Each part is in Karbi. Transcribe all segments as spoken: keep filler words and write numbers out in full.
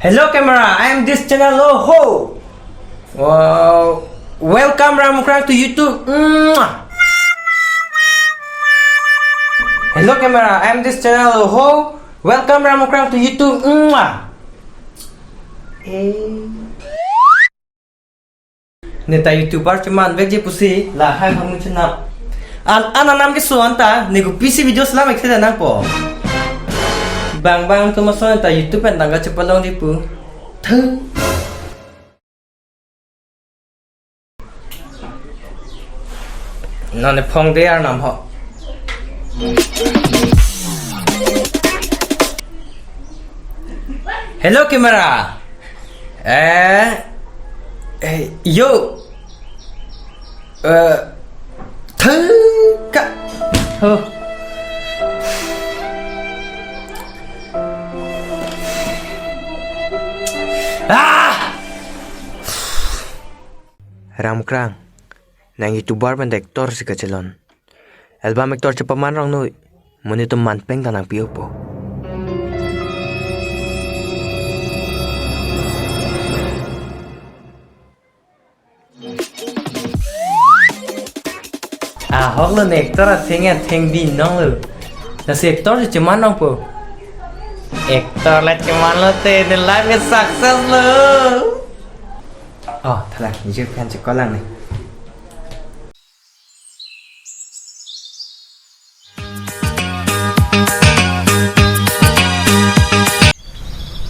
Hello camera, I am this channel Oho. Wow. Welcome Ram Mungkrang to YouTube. Mwah. Hello camera, I am this channel Oho. Welcome Ram Mungkrang to YouTube. Mwah. Eh. Neta YouTuber cheman vekji pusi lahai hamu chenam. An an anam keso anta ne kopisi video selam ek sida nangpo. Bang bang tu maso neta YouTube pen tangka chepalongji pu. Thu. Nane phong de arnam ho. Hello camera. Eh, eh, yo. Eh, thangka. Oh. Ah! Ram Mungkrang, nang YouTuber pen actor si kachelon. Album actor chepaman rongnoi, monit atum manpeng ta nangpi-o po. Ahok lo ne actor atheng atheng binong lo. Lasi actor si cheman nangpo. Actor la cheman lote ne life ke success lo. Oh, thala, nijir kan chekolang ne.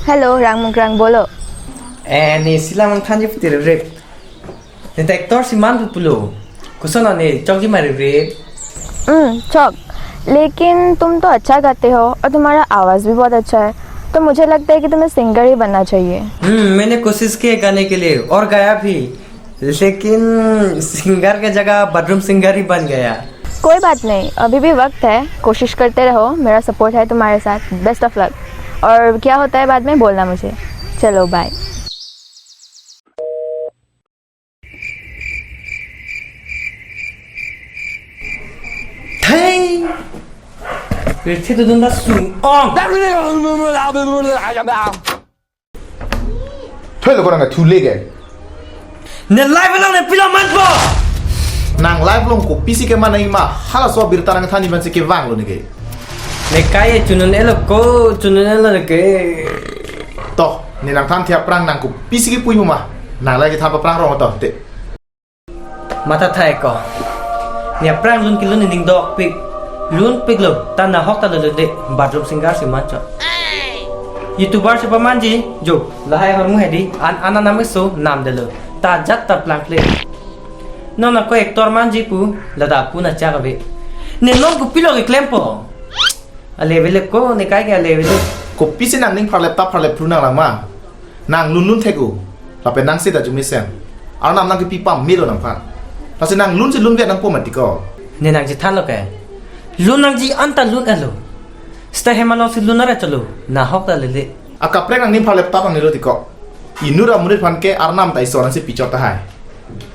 Hello, Ram Mungkrang, bolo. Eh, ne isi alam nangthanji pu te Rip Rip. Ne ta actor si man pu pulo. Koson ne chokji ma Rip Rip? हम्म, चौक। लेकिन तुम तो अच्छा गाते हो और तुम्हारा आवाज़ भी बहुत अच्छा है, तो मुझे लगता है कि तुम्हें सिंगर ही बनना चाहिए। हम्म, मैंने कोशिश की है गाने के लिए और गाया भी, लेकिन सिंगर के जगह बाथरूम सिंगर ही बन गया। कोई बात नहीं, अभी भी वक्त है, कोशिश करते रहो, मेरा सपोर्ट है तुम्हारे साथ। Best of luck. और क्या होता है बाद में बोलना मुझे। चलो, bye. Thei! Rethedodun ta sung-ong. Thoi lo ko nang thule ke. Ne live along ne pilo manpo. Nang live along kopisi keman nangji ma, halaso abirta nangthanji pensi kevang lo ne ke. Ne kai chunun-elo ko, chunun-elo ne ke. To, ne nangthan thi aphrang nang kopisi kepu-i ma. Nang lagi than aphrang rong to te. Matha thai ko. Ne aphrang lun kelun ne ning dokpik. Lunpik lo, ta nahok ta lun de, bathroom singer si manchot. YouTuber si pamanji, jo, lahai ahormu hedi, an an anam keso namdelo. Ta jat ta plangkle. Non ako actor manji pu, ladak pu nachak ave. Ne non kopilo keklempo. Ale vele ko, ne kai ke ale vele. Kopisi nangning pharlep ta pharlep phru nanglang ma. Nang lunlun thek-o. Lapen nang seta jumesen. Arnam nang kepi pamelo nangphan. Lasi nang lun si lunvet nangpo mati ko. Ne nangji thanlo ke. Lun nangji anta lun-elo. Seta hem along si lun ara cholo. Nahok ta lele. Akaprek nangning pharlep ta pangnelo tiko. Inut amonit aphan ke arnam ta Isor nangsi pichot tahai.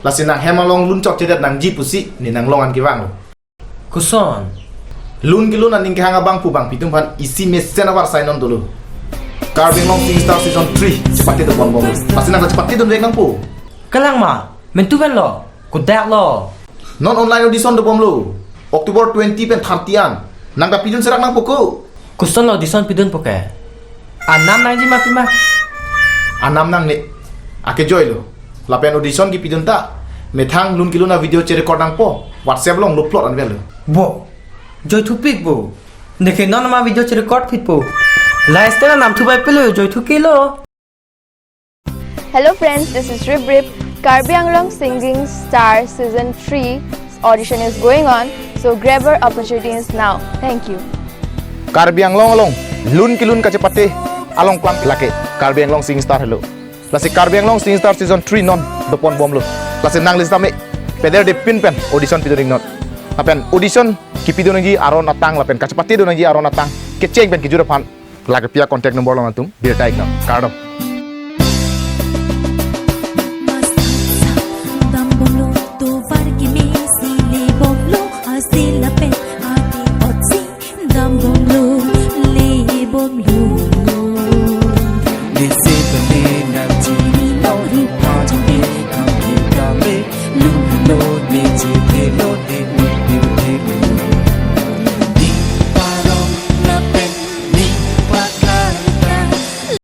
Lasi nang hem along lun chokchedet nangji pusi ne nang long an kevanglo. Koson. Lun kelun aning kehang abang pu bangphi atum aphan isi mesen avarsai non dolo. Karbi Anglong Sing Star Season three chepate dopon bom. Lasi nang chepatedun vek nangpo. Kalang ma, mentu pen lo, kodak lo. Non online audition dobomlo. October twenty pen thirty an. Nang ta pidun serak nangpo ko. Koson lo audition pidunpo ke. Anam nangji ma pima. Anam nangne. Ake joilo. Lapen audition kepidun ta. Methang lun kelun avideo cherecord nangpo. WhatsApp along upload anvetlo. Bo. Joithupik bo. Neke non ma video cherecord phitpo. Last na namthu bai pelo joithu kelo. Hello friends, this is Rip Rip. Karbi Anglong Singing Star Season three audition is going on, so grab your opportunities now. Thank you. Karbi Anglong along lun kelun kachepate along klam lake Karbi Anglong Sing Star helo. Lasi Karbi Anglong Sing Star Season three non dopon bomlo. Lasi nangli sitame pederdepin pen audition pidun iknon. Lapen audition kepidun nangji aron atang lapen kachepatedun nangji aron atang kecheng pen kejut aphan lake pia contact number along nangtum birta iknon. Kardom.